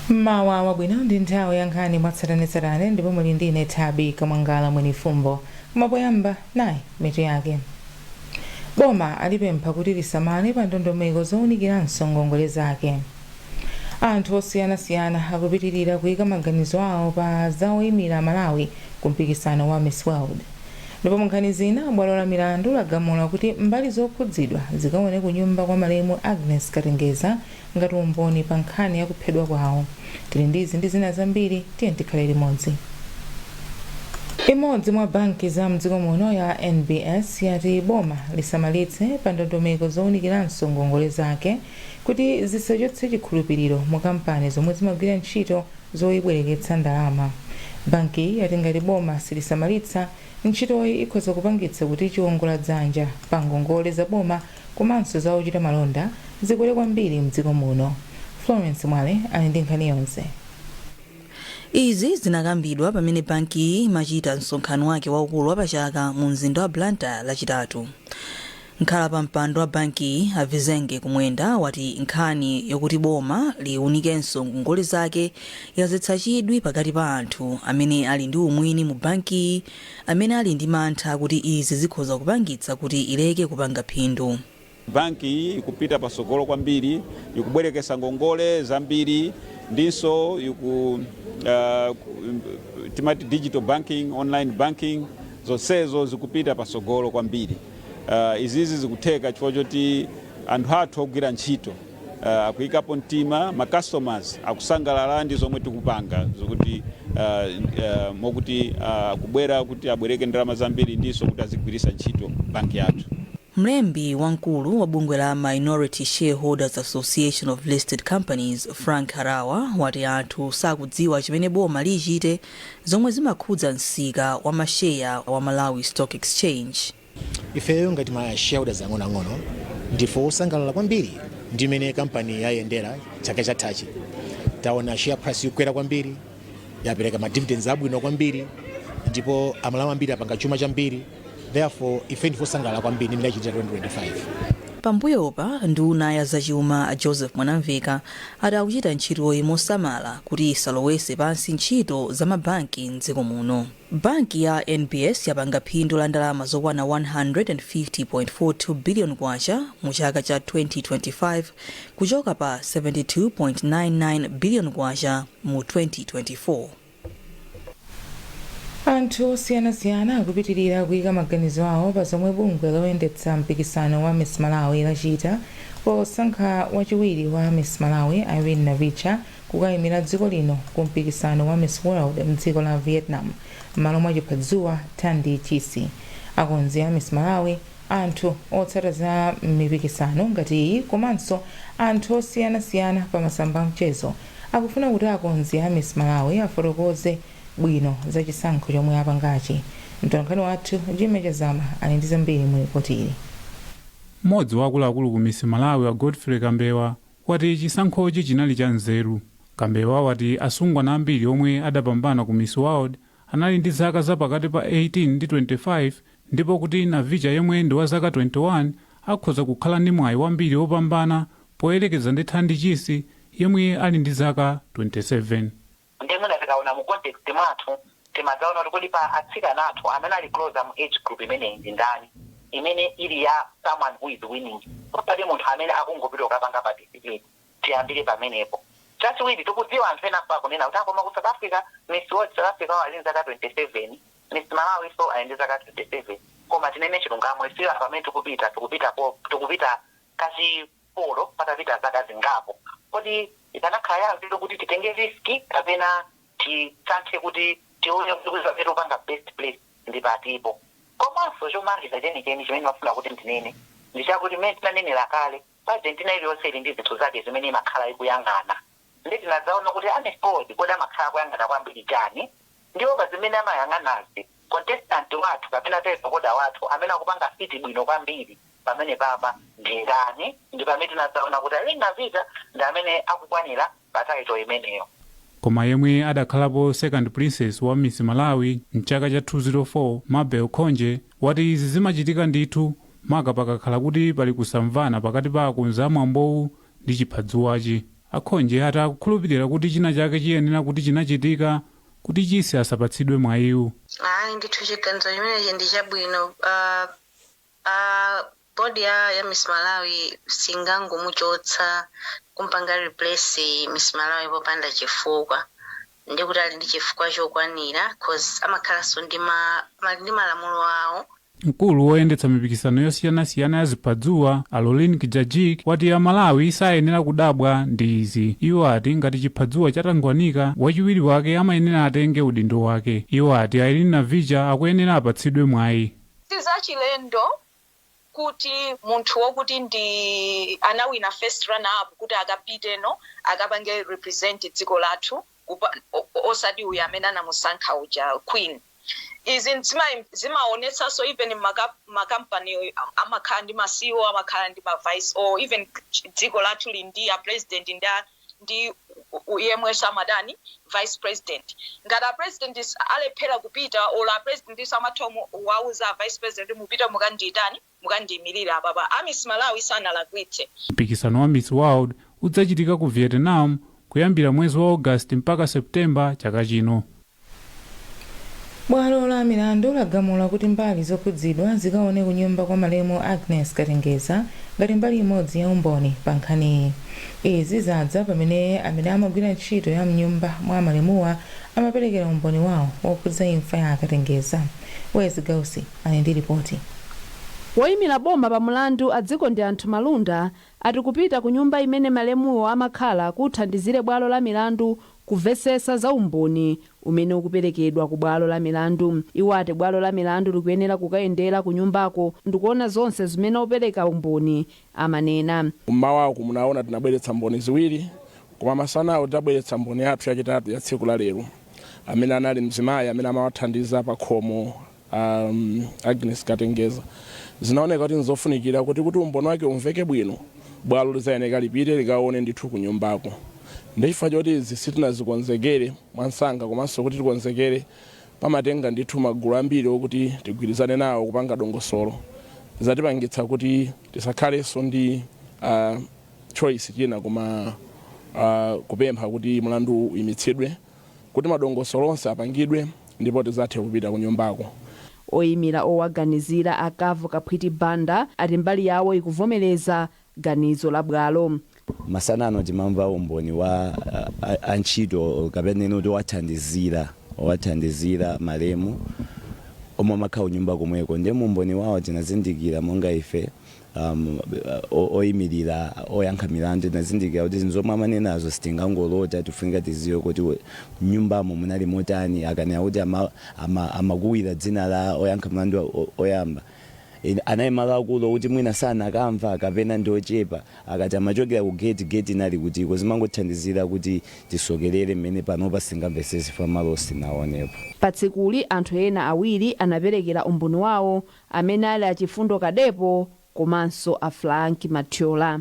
Mmawa wabwino. Ndi nthawi ya nkhani mwatsatanetsatane ndipo muli ndi ine, Thabi Kamwangala Mwenifumbo. Koma poyamba, nayi mitu yake. Boma alipempha kuti lisamale pa ndondomeko zowunikiranso ngongole zake. Anthu osiyanasiyana akupitirira kuyika maganizo awo pa zawoyimira Malawi ku mpikisano wa Miss World. Ndipo mu nkhani zina, bwalo la milandu lagamula kuti mbali zokhudzidwa zikaone ku nyumba kwa malemu Agnes Katengeza ngati umboni pa nkhani yakuphedwa kwawo. Tili ndi izi ndi zina zambiri, tiye tikhale limodzi. Imodzi mwa banki za mdziko muno ya NBS yati boma lisamalitse pa ndondomeko zowunikiranso ngongole zake kuti zisachotse chikhulupiriro mu kampani zomwe zimagwira ntchito zoyibwereketsa ndalama. Banki yati ngati boma silisamalitsa, ntchitoyi ikhoza kupangitsa kuti chiwongoladzanja pa ngongole za boma komanso za ochita malonda zikwere kwambiri mdziko muno. Florence Mwale ali ndi nkhani yonse. Izi zinakambidwa pamene bankiyi imachita msonkhano wake waukulu wapachaka mu mzinda wa Blantyre Lachitatu. Nkhala pa mpando wa bankiyi, a Vizenge Kumwenda, wati nkhani yokuti boma liwunikenso ngongole zake yazetsa chidwi pakati pa anthu amene ali ndi umwini mu bankiyi, amene ali ndi mantha kuti izi zikhoza kupangitsa kuti ileke kupanga phindu. Banki iyi ikupita pasogolo kwambiri, ikubwerekesa ngongole zambiri, ndinso iku timati digital banking, online banking, zonsezo zikupita pasogolo kwambiri. Izizi zikutheka chifukwa choti anthu athu ogwira ntchito akuyikapo mtima, ma customers akusangalala ndi zomwe tikupanga, zokuti mokuti akubwera kuti abwereke ndalama zambiri ndinso kuti azigwiritsa ntchito banki yathu. Mlembi wamkulu wa bungwe la Minority Shareholders Association of Listed Companies, Frank Harawa, wati anthu sakudziwa chimene boma lichite zomwe zimakhudza msika wa masheya wa Malawi Stock Exchange. Ifeyo ngati ma shareholders ang'onoang'ono ndife osangalala kwambiri ndi imene kampani yayendera chaka chathachi. Taona share price ikukwera kwambiri, yapereka ma dividends abwino kwambiri, ndipo Amalawi ambiri apanga chuma chambiri. Therefore, ife ndife osangalala kwambiri ndi imene yachitira 2025. Pambuyopa, nduna ya zachuma Joseph Mwanamveka ati akuchita ntchitoyi mosamala kuti isalowese pansi ntchito za mabanki mdziko muno. Banki ya NBS yapanga phindu la ndalama zokwana 150.42 billion kwacha mu chaka cha 2025, kuchoka pa 72.99 billion kwacha mu 2024. Anthu osiyanasiyana akupitirira kuyika maganizo awo pa zomwe bungwe loyendetsa mpikisano wa Miss Malawi lachita posankha wachiwiri wa Miss Malawi Irene Navicha kukayimira dziko lino ku mpikisano wa Miss World mdziko la Vietnam m'malo mwa chiphadzuwa Thandi Chisi. Akonzi a Miss Malawi, anthu otsata za mipikisano ngati iyi komanso anthu osiyanasiyana pa masamba amchezo akufuna kuti akonzi a Miss Malawi afotokoze bwino za chisankho chomwe apangachi. Mtolankhani wathu Jimmy Chazama ali ndi zambiri mu ripoti ili. Mmodzi wa akuluakulu ku Miss Malawi wa Godfrey Kambewa wati chisankhochi chinali cha nzeru. Kambewa wati asungwana ambiri omwe adapambana ku Miss World anali ndi zaka zapakati pa 18 ndi 25, ndipo kuti Navicha yemwe ndi wa zaka 21 akhoza kukhala ndi mwayi wambiri wopambana poyerekeza ndi Thandi Chisi yemwe ali ndi zaka 27. Ndiye mwina tikaona mu context mwathu, timadzaona kuti kodi pa atsikana athu amene ali closer mu age group imeneyi ndi ndani, imene ili ya someone who is winning, osati munthu amene akungopita kukapanga participate? Tiyambire pamenepo. Chachiwiri, tikudziwa anthu ena akunena kuti akoma ku South Africa, Miss World South Africa ali ndi zaka 27, Miss Malawi so ali ndi zaka 27. Koma tinene chilungamo, ifeyo pamene tikupita, tikupita kachipolo patapita zaka zingapo. Kodi ikanakhala yanzeru kuti titenge risk kapena tisankhe kuti tione kuti pamene tikupanga best place ndi patipo? Komanso chomaliza chenicheni chimene mafuna kuti ndinene ndi chakuti mmene tinanenera kale, pageant ina iliyonse ili ndi zinthu zake zimene imakhala ikuyang'ana. Ndi tinadzaona kuti a Miss World kodi amakhala akuyang'ana kwambiri chani? Ndipo pa zimene amayang'anazi, contestant wathu kapena title holder wathu amene akupanga fit bwino kwambiri pamene papa ndi ndani? Ndi pamene tinadzaona kuti Irene Navicha ndi amene akukwanira pa title imeneyo. Koma yemwe adakhalapo second princess wa Miss Malawi mchaka cha 204, Mabel Khonje, wati izi zimachitika ndithu, maka pakakhala kuti pali kusamvana pakati pa akonzi amwambowu ndi chiphadzuwachi. Akhonje ati akukhulupirira kuti china chake chiyenera kuti chinachitika kuti Chisi asapatsidwe mwayiwu. Ayi ndithu, chiganizo chimenechi ndi chabwino. Board ya Miss Malawi singangomuchotsa, kumpanga replace Miss Malawi popanda chifukwa. Ndikuti ali ndi chifukwa chokwanira, 'cause amakhalanso ndi malamulo awo. Mkulu woyendetsa mipikisano yosiyanasiyana ya ziphadzuwa, Alolin Kijajik, wati Amalawi sayenera kudabwa ndi izi. Iwo ati ngati chiphadzuwa chatangwanika, wachiwiri wake amayenera atenge udindo wake. Iwo ati Irene Navicha akuyenera apatsidwe mwayi. Sizachilendo kuti munthu wokuti ndi anawina first runner up kuti akapiteno akapange represent dziko lathu, osati uyu amene anamusankha uja, queen. Izi zimaonetsanso even makampani amakhala ndi ma CEO, amakhala ndi ma vice, or even dziko lathu li ndi a president ndi yemwenso amadani vice president. Ngati a president alephera kupita, or a president iso amatha wauza a vice president, "Mupita mukandiyitani, mukandiyimirira apapa." A Miss Malawi sanalakwitse. Mpikisano wa Miss World udzachitika ku Vietnam kuyambira mwezi wa Ogasiti mpaka Septemba chaka chino. Bwalo la milandu lagamula kuti mbali zokhudzidwa zikaone kunyumba kwa malemu Agnes Katengeza ngati mbali imodzi ya umboni pa nkhaniyi. Izi zadza pamene amene amagwira ntchito ya mnyumba mwa malemuwa amaperekera umboni wawo wokhudza imfa ya Katengeza. Wezi Gausi ali ndi ripoti. Woyimira boma pa mulandu, a Dziko ndi Anthu Malunda, ati kupita ku nyumba imene malemuwo amakhala kuthandizire bwalo la milandu kumvetsetsa za umboni umene ukuperekedwa ku bwalo la milandu. Iwo ati bwalo la milandu likuyenera kukayendera ku nyumbako ndikuona zonse zimene opereka umboni amanena. Mmawaku munaona tinabweretsa mboni ziwiri, koma masanawo tidabweretsa mboni yathu yachitatu ya tsiku la lero, amene anali mzimayi amene amawathandiza pa khomo Agnes Katengeza. Zinaoneka kuti nzofunikira kuti umboni wake umveke bwino, bwalo lizayeneka lipite likaone ndithu ku nyumbako. Ndichifukwa choti izi sitinazikonzekere mwansanga, komanso kuti tikonzekere pamatenga ndithu magulu ambiri okuti tigwirizane nawo kupanga dongosolo. Zatipangitsa kuti tisakhalenso ndi choice china koma kupempha kuti mlandu uyimitsidwe kuti madongosolo onse apangidwe ndipo tizathe kupita ku nyumbako. Oyimira owaganizira, a Kavu Kaphwiti Banda, ati mbali yawo ikuvomereza ganizo la bwalo. Masana timamva umboni wa antchito kapena kuti owathandizira malemu omwe amakhala kunyumba komweko. Ndiye mumboni wawo tinazindikira monga ife oyimirira oyankha milandu, tinazindikira kuti zinthu zomwe amanenazo sitingangolota, tifunika tiziwe kuti nyumbamo munali motani. Akanena kuti amakuwira dzina la oyankha mlandu oyamba, anali malo akulu okuti mwina sanakamva kapena ndi ochepa. Akati amachokera ku gate, gate inali kutiko? Zimangothandizira kuti tisokerere mmene panopa singamvesese fa malo sinaonepo. Pa tsikuli anthu ena awiri anaperekera umboni wawo, amene ali achifundo Kadepo komanso a Frank Mathiola.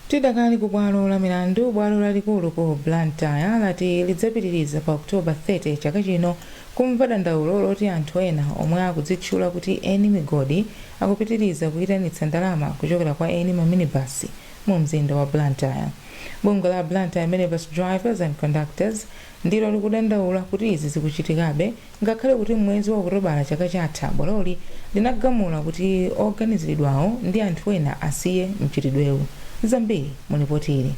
Tidakali ku bwalo la milandu, bwalo lalikulu ku Blantyre lati lidzapitiriza pa Oktoba 30 chaka chino kumva dandaulo loti anthu ena omwe akudzitchula kuti eni migodi akupitiriza kuyitanitsa ndalama kuchokera kwa eni maminibasi mu mzinda wa Blantyre. Bungwe la Blantyre Minibus Drivers and Conductors ndilo likudandaula kuti izi zikuchitikabe ngakhale kuti mwezi wa Okutobala chaka chatha bwaloli linagamula kuti oganiziridwawo ndi anthu ena asiye mchitidwewu. Zambiri mulipoti ili.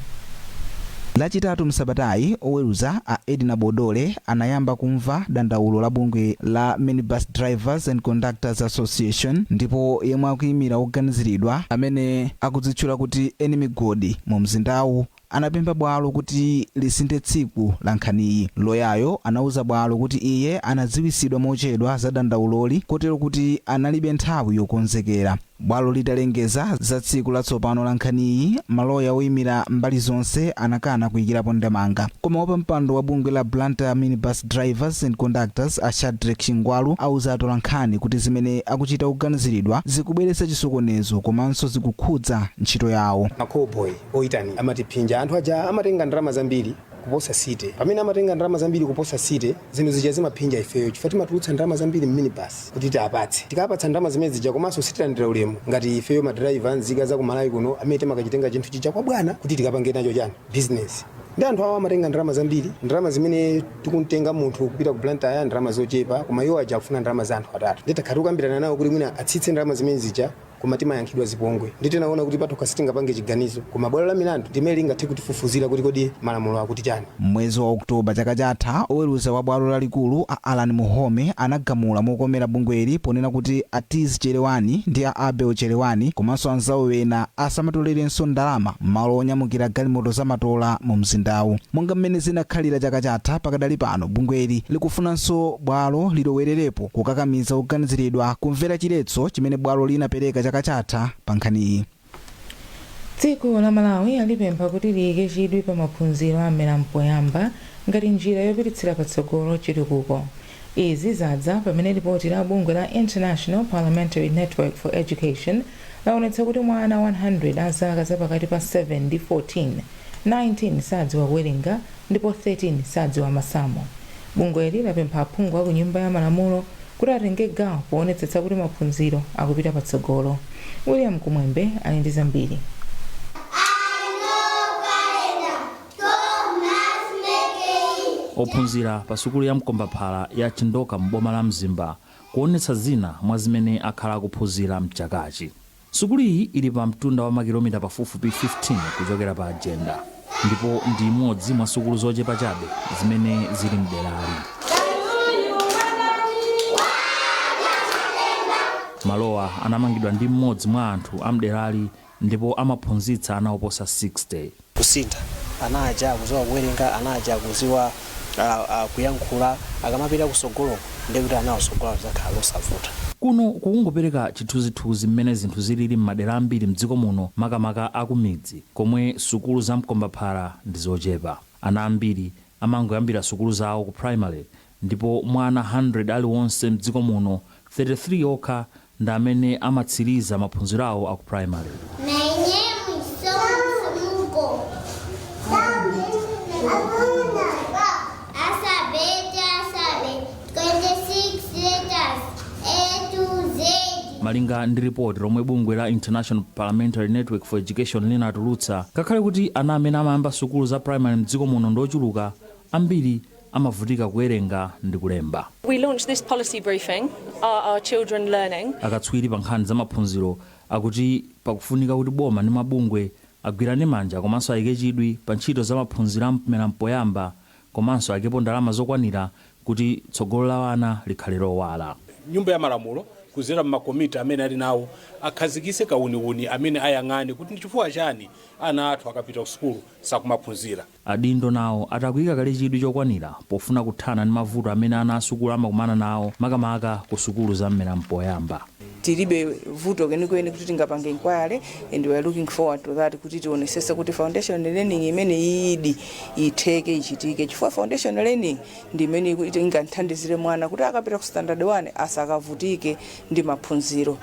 Lachitatu msabatayi, oweruza a Edna Bodole anayamba kumva dandaulo la bungwe la Minibus Drivers and Conductors Association, ndipo yemwe akuyimira oganiziridwa amene akudzitchula kuti eni migodi mu mzindawu anapempha bwalo kuti lisinthe tsiku la nkhaniyi. Loyayo anauza bwalo kuti iye anadziwitsidwa mochedwa za dandauloli, kotero kuti analibe nthawi yokonzekera. Bwalo litalengeza za tsiku latsopano la nkhaniyi, maloya oyimira mbali zonse anakana kuyikirapo ndemanga. Koma wapampando wa bungwe la Blantyre Minibus Drivers and Conductors, a Shadrack Chingwalu, auza atolankhani kuti zimene akuchita kuganiziridwa zikubweretsa chisokonezo komanso zikukhudza ntchito yawo. Ma callboy oyitani amatiphinja, anthu aja amatenga ndalama zambiri. kuposa city. Pamene amatenga ndalama zambiri kuposa city, zinthu zija zimaphinja ifeyo chifukwa timatulutsa ndalama zambiri mminibus kuti tiapatse. Tikapatsa ndalama zimene zija komanso sitilandira ulemu ngati ifeyo madraiva, nzika za kumalawi kuno amene timakachitenga chinthu chija kwa bwana kuti tikapange nacho chani business. Ndi anthu awo amatenga ndalama zambiri, ndalama zimene tikumtenga munthu kupita ku Blantyre ndalama zochepa, koma iwo aja akufuna ndalama za anthu atatu. Ndi takhala tikukambirana nawo kuti mwina atsitse ndalama zimene zija, koma timayankhidwa zipongwe. Ndi tinaona kuti patokha sitingapange chiganizo, koma bwalo la milandu ndimene lingathe kutifufuzira kuti kodi malamulo akuti chani. Mwezi wa Oktoba chaka chatha, oweruza wa bwalo lalikulu a Alan Muhome anagamula mokomera bungweli ponena kuti a Tiz Cherewani ndi a Abel Cherewani komanso anzawo ena asamatolerenso ndalama m'malo onyamukira galimoto zamatola mu mzindawu monga mmene zinakhalira chaka chatha. Pakadali pano bungweli likufunanso bwalo lilowererepo kukakamiza oganiziridwa kumvera chiletso chimene bwalo linapereka chaka chatha pa nkhaniyi. Dziko la Malawi alipempha kuti liyike chidwi pa maphunziro a mmera mpoyamba ngati njira yopititsira patsogolo chitukuko. Izi zadza pamene ripoti la bungwe la International Parliamentary Network for Education laonetsa kuti mwa ana 100 a zaka zapakati pa 7 ndi 14, 19 sadziwa kuwerenga ndipo 13 sadziwa masamu. Bungweli lapempha aphungu a ku Nyumba ya Malamulo kuti atenge gawo poonetsetsa kuti maphunziro akupita patsogolo. William Kumwembe ali ndi zambiri. Ophunzira pa sukulu ya mkombaphala ya Chindoka m'boma la Mzimba kuonetsa zina mwa zimene akhala akuphunzira mchakachi. Sukulu iyi ili pa mtunda wa makilomita pafupifupi 15 kuchokera pa Jenda ndipo ndi imodzi mwa sukulu zochepa chabe zimene zili mderali. Malowa anamangidwa ndi mmodzi mwa anthu a mderali ndipo amaphunzitsa ana oposa 60. Kusintha, ana aja akuziwa kuwerenga, ana aja akuziwa kuyankhula. Akamapita kusogoloko ndiye kuti anawo sogolo lizakhala losavuta. Kuno kukungopereka chithunzithunzi mmene zinthu zilili m'madera ambiri mdziko muno, makamaka akumidzi komwe sukulu za mkombaphala ndi zochepa. Ana ambiri amangoyambira sukulu zawo ku primary ndipo mwa ana 100 aliwonse mdziko muno, 33 okha ndi amene amatsiriza maphunziro awo aku primary. My name is Somuko. Alphabet, alphabet, 26 letters, A to Z. Malinga ndi ripoti lomwe bungwe la International Parliamentary Network for Education linatulutsa, ngakhale kuti ana amene amayamba sukulu za primary mdziko muno ndi ochuluka, ambiri amavutika kuwerenga ndi kulemba. We launched this policy briefing, Are Our Children Learning? Akatswiri pa nkhani za maphunziro akuti pakufunika kuti boma ndi mabungwe agwirane manja komanso ayike chidwi pa ntchito za maphunziro a mmera mpoyamba komanso ayikepo ndalama zokwanira kuti tsogolo la ana likhale lowala. Nyumba ya Malamulo kuzera mmakomiti amene ali nawo akhazikise kauniuni amene ayang'ane kuti ndi chifukwa chani ana athu akapita ku sukulu sakumaphunzira. Adindo nawo ati akuyika kale chidwi chokwanira pofuna kuthana ndi mavuto amene ana asukulu amakumana nawo makamaka ku sukulu za mmera mpoyamba. Tilibe vuto kwenikweni kuti tingapange inquiry, and we are looking forward to that kuti tionesese kuti foundation learning imene iyidi itheke, ichitike, chifukwa foundation learning ndi imene ingathandizire mwana kuti akapita ku standard 1 asakavutike ndi maphunziro.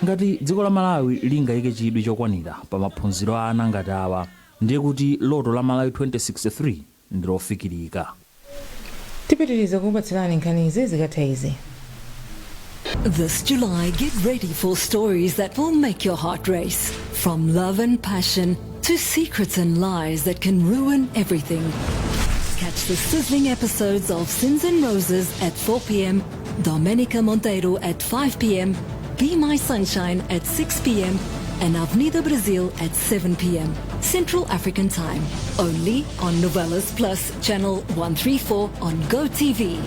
Ngati dziko la Malawi lingayike chidwi chokwanira pa maphunziro a ana ngati awa, ndiye kuti loto la Malawi 2063 ndi lofikirika. Tipitiriza kukupatsirani nkhanizi zikatha izi. This July, get ready for stories that will make your heart race. From love and passion to secrets and lies that can ruin everything. Catch the sizzling episodes of Sins and Roses at 4 p.m., Domenica Monteiro at 5 p.m., Be My Sunshine at 6 p.m., and Avenida Brasil at 7 p.m. Central African Time. Only on Novelas Plus, Channel 134 on GoTV.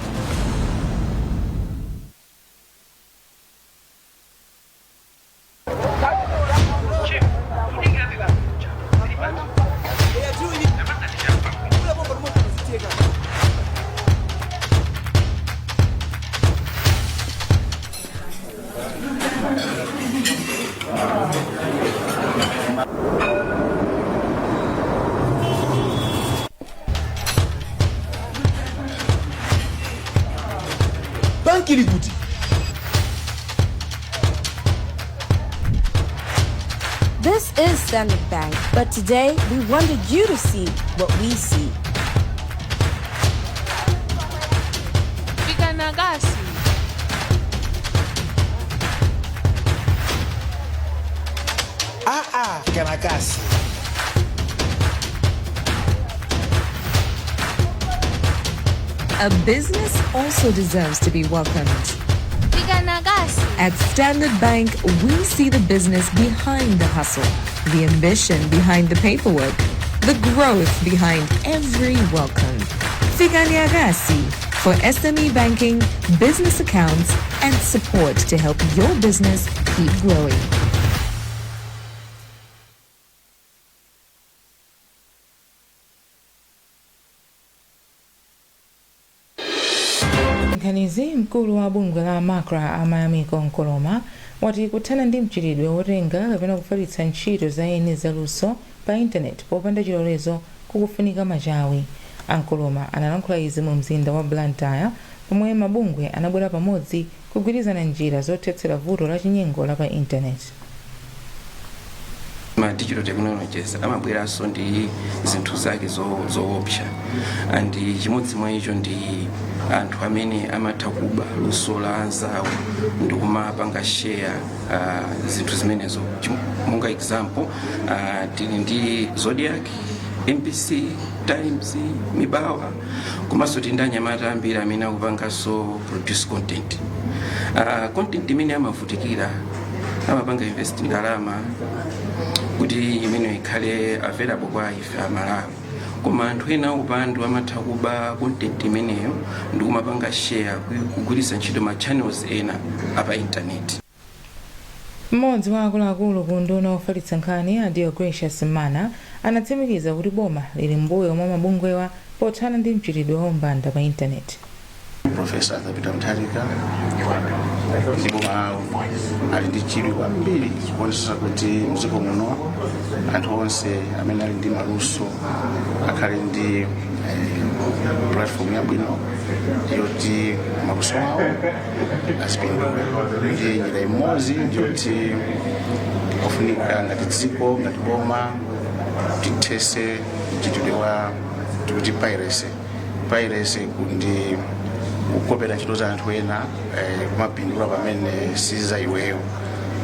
This is Standard Bank, but today we wanted you to see what we see. Fikanakasi. Aa, Fikanakasi. A business also deserves to be welcomed. Fikanakasi. At Standard Bank, we see the business behind the hustle, the ambition behind the paperwork, the growth behind every welcome. Fikaniagasi for SME banking, business accounts, and support to help your business keep growing. Nkhanizi. Mkulu wa bungwe la MACRA, a Mayamiko Nkoloma, wati kuthana ndi mchitidwe wotenga kapena kufalitsa ntchito za eni zaluso pa intaneti popanda chilolezo kukufunika machawi. A Nkoloma analankhula izi mu mzinda wa Blantyre pomwe mabungwe anabwera pamodzi kugwirizana njira zothetsera vuto la chinyengo la pa intaneti. Ma digital technologies amabweranso ndi zinthu zake zoopsa, and chimodzi mwa icho ndi anthu amene amatha kuba luso la anzawo ndikumapanga share zinthu zimenezo. Monga example, tili ndi Zodiak, MBC, Times, Mibawa, komanso tili ndi anyamata ambiri amene akupanganso produce content, content imene amavutikira, amapanga invest ndalama kuti imene ikhale available kwa ife Amalawi, koma anthu ena aupandu amatha kuba content imeneyo ndikumapanga share, kugwiritsa ntchito ma channels ena apa internet. Mmodzi wa akuluakulu ku unduna ofalitsa nkhani, a Deogracious Mana, anatsimikiza kuti boma lili mbuyo mwa mabungwewa pothana ndi mchitidwe waumbanda pa intaneti. Professor Arthur Peter Mutharika ndi boma lawo ali ndi chidwi kwambiri kuonetsetsa kuti mdziko muno anthu onse amene ali ndi maluso akhale ndi platform yabwino yoti maluso awo azipindula. Ndi njira imodzi ndiyoti ofunika ngati dziko, ngati boma, tithese mchitidwe wa tikuti piracy. Piracy ndi kukopera ntchito za anthu ena, kumapindula pamene si za iweyo.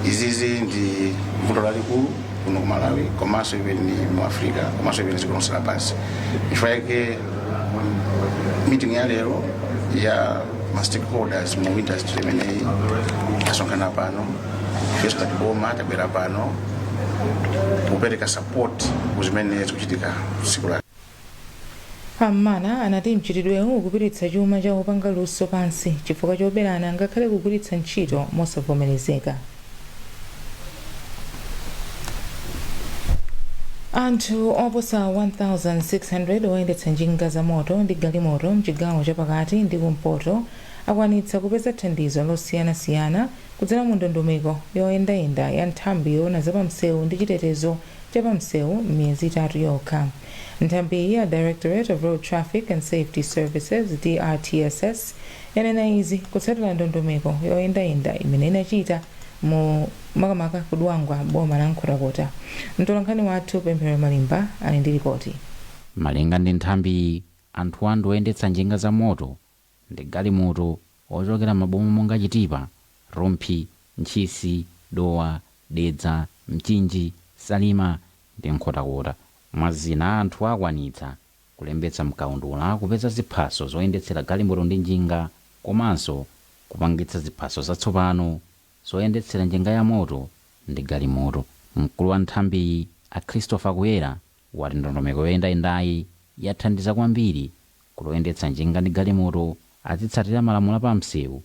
Izizi ndi vuto lalikulu kuno ku Malawi, komanso even mu Africa, komanso even dziko lonse lapansi. Chifukwa yake meeting ya lero ya ma stakeholders mu industry imeneyi asonkhana pano, ifenso ngati boma tabwera pano kupereka support ku zimene zikuchitika tsiku la A Mana anati mchitidwewu ukupititsa chuma cha opanga luso pansi chifukwa choberana ngakhale kugwiritsa ntchito mosavomerezeka. Anthu oposa 1,600 oyendetsa njinga za moto ndi galimoto mchigawo chapakati ndi kumpoto akwanitsa kupeza thandizo losiyanasiyana kudzera mu ndondomeko yoyendayenda ya nthambi yoona zapamsewu ndi chitetezo chapamsewu m'miyezi 3 yokha. Nthambiyi ya Directorate of Road Traffic and Safety Services, DRTSS, yanena izi kutsatira ndondomeko yoyendayenda imene inachita mu makamaka ku Dwangwa, boma la Nkhotakota. Mtolankhani wathu Pemphero Malimba ali ndi ripoti. Malinga ndi nthambiyi, anthu anthu oyendetsa njinga za moto ndi galimoto ochokera maboma monga Chitipa, Rumphi, Ntchisi, Dowa, Dedza, Mchinji, Salima ndi Nkhotakota, mwazina, anthu akwanitsa kulembetsa mkaundula, kupeza ziphaso zoyendetsera galimoto ndi njinga, komanso kupangitsa ziphaso zatsopano zoyendetsera njinga ya moto ndi galimoto. Mkulu wa nthambiyi, a Christopher Kuyera, wati ndondomeko yoyendayendayi yathandiza kwambiri kuti oyendetsa njinga ndi galimoto azitsatira malamulo apamsewu,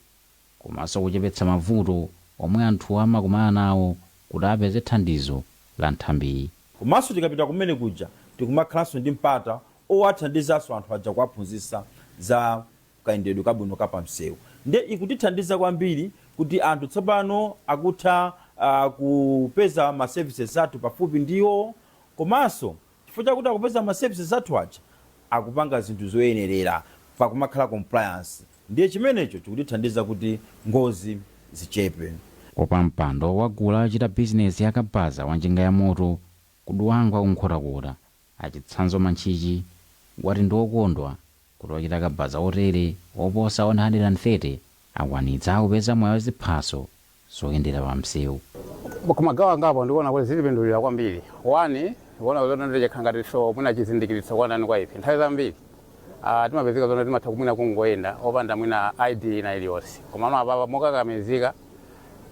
komanso kuchepetsa mavuto omwe anthu amakumana nawo kuti apeze thandizo la nthambiyi. Komanso tikapita kumene kuja, tikumakhalanso ndi mpata owathandizanso anthu aja, kuwaphunzitsa za kayendedwe kabwino kapamsewu. Ndiye ikutithandiza kwambiri kuti anthu tsopano akutha kupeza ma services athu pafupi ndiwo, komanso chifukwa chakuti akupeza ma services athu aja, akupanga zinthu zoyenerera, pakumakhala compliance. Ndiye chimenecho chikutithandiza kuti ngozi zichepe. Wapampando wa gulu ochita bizinesi ya kabaza wa njinga ya moto kuduwangwa kunkhotakota, Achitsanzo Mantchichi, wati ndi okondwa kuti ochita kabaza otere oposa 130 akwanitsa kupeza mwayi wa ziphaso zoyendera pa msewu. Kumagawo angapo ndikuona kuti zitipindulira kwambiri. One, ndikuona kuti ndichekha ngati so mwina chizindikiritso kwa ndani kwa ife. Nthawi zambiri timapezeka zona timatha kumwina kungoyenda opanda mwina ID ina iliyonse, koma apapa mokakamizika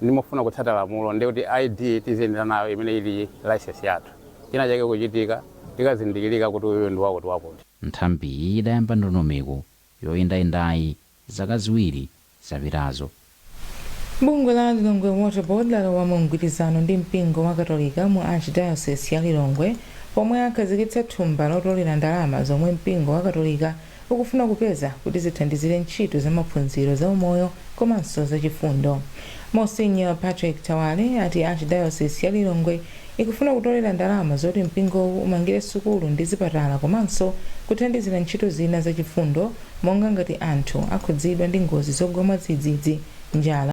ndimofuna kutsata lamulo, ndi kuti ID tiziyendera nayo imene ili license yathu. China chake kuchitika, tikazindikirika kuti uyu ndi wakuti wakuti. Nthambiyi idayamba ndondomeko yoyendayendayi zaka 2 zapitazo. Bungwe la Lilongwe Water Board lalowa mu mgwirizano ndi mpingo wa Katolika mu Archdiocese ya Lilongwe, pomwe akhazikitsa thumba lotolera ndalama zomwe mpingo wa Katolika ukufuna kupeza kuti zithandizire ntchito za maphunziro, za umoyo komanso zachifundo. Monsignor Patrick Tawale ati Archdiocese ya Lilongwe ikufuna kutolera ndalama zoti mpingowu umangire sukulu ndi zipatala komanso kuthandizira ntchito zina zachifundo, monga ngati anthu akhudzidwa ndi ngozi zogwa mwadzidzidzi, njala.